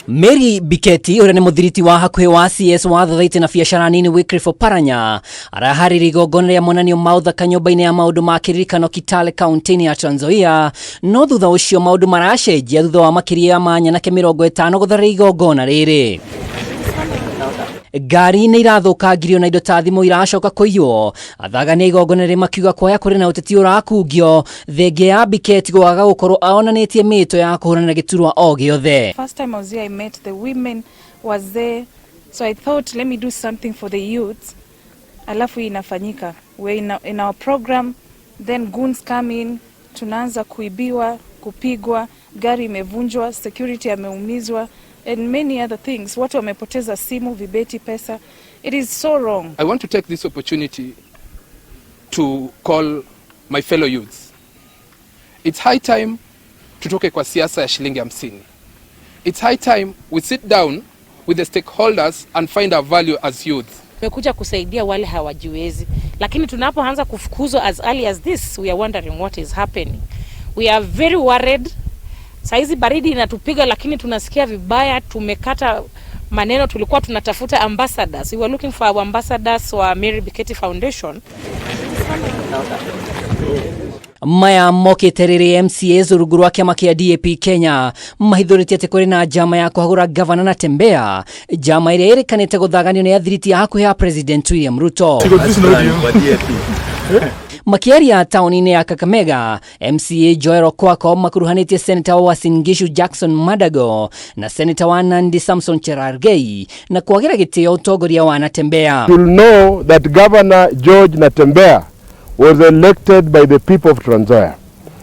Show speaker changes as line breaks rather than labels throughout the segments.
Mary Biketi ũrĩa nĩ mũthiriti wa hakuhĩ wa CS wa thothaitĩ na biacara nini Wycliffe Oparanya araharĩria igongona rĩa monanio ma ũthaka nyũmba-inĩ ya maũndũ ma kĩririkano Kitale kaunti-inĩ ya Trans Nzoia, no thutha ũcio maũndũ maracenjia thutha wa makĩria ma nyanake 50 gũtharĩra igongona rĩrĩ. Ngari nĩ irathũkangirio na indo ta thimũ iracoka kũiywo. Athagani a igongona rĩrĩ makiuga kwaya kũrĩ na ũteti ũrakungio thengia ya Biketi gwaga gũkorwo onanĩtie mĩĩto ya kũhũrana na gĩturwa o gĩothe.
First time I was here, I met the women was there. So I thought, let me do something for the youth. Alafu hii inafanyika. We're in our program, then goons come in, tunaanza kuibiwa, kupigwa, gari imevunjwa, security ameumizwa, and many other things. Watu wamepoteza simu, vibeti, pesa. It is so wrong.
I want to take this opportunity to call my fellow youths. It's high time tutoke kwa siasa ya shilingi 50. It's high time we sit down with the stakeholders and find our value as youth.
Tumekuja kusaidia wale hawajiwezi, lakini tunapoanza kufukuzwa as early as this, we are wondering what is happening. We are very worried. Saizi baridi inatupiga, lakini tunasikia vibaya. Tumekata maneno, tulikuwa tunatafuta ambassadors. We were looking for our ambassadors wa Mary Biketi Foundation.
Maya mokĩte rĩrĩ MCAs rungu rwa kĩama kĩa DAP Kenya mahithũrĩtie atĩ kũrĩ na njama ya kũhagũra gavana Natembeya, njama ĩrĩa ĩrĩkanĩte gũthaganio nĩ athiriti a hakuhĩ ya President William Ruto. Makiaria taũni-inĩ ya Kakamega, MCA Joel Okwako makuruhanĩtie Senator wa Uasin Gishu Jackson Madago na Senator wa Nandi Samson Cherargei na kwagĩra gĩtĩo ũtongoria wa Natembeya.
You'll know that Governor George Natembeya was elected by the people of Trans Nzoia.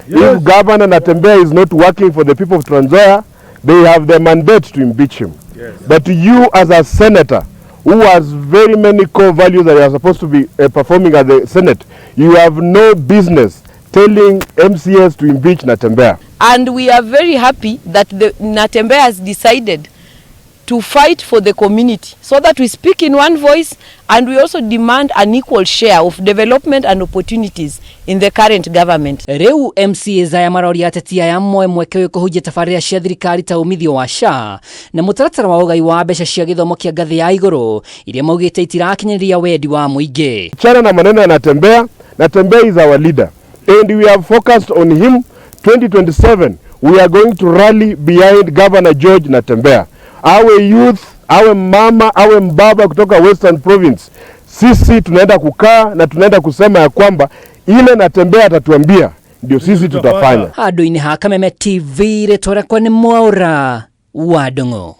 Yes. If Governor Natembeya is not working for the people of Trans Nzoia, they have the mandate to impeach him. Yes. But you as a senator who has very many core values that you are supposed to be performing at the Senate, you have no business telling MCS to impeach Natembeya.
And we are very happy that the Natembeya has decided to fight for the community so that we speak in one voice, and we also demand an equal share of development and opportunities in the current government.
Rĩu MCAs aya maroria ateti aya moe mweke ũyũ kũhunjia tabarĩra cia thirikari ta umithio wa SHA na mũtaratara wa ũgai wa mbeca cia gĩthomo kĩa ngathĩ ya igũrũ iria maugĩte itirakinyanĩria wendi wa mũingĩ.
Chana na maneno ya Natembeya. Natembeya is our leader and we have focused on him. 2027 we are going to rally behind Governor George Natembeya. Awe youth, awe mama, awe mbaba kutoka Western Province, sisi tunaenda kukaa na tunaenda kusema ya kwamba ile Natembeya atatuambia ndio sisi tutafanya.
Handũ-inĩ ha Kameme TV, rĩtwa rĩakwa nĩ Mwaũra wa Ndung'u.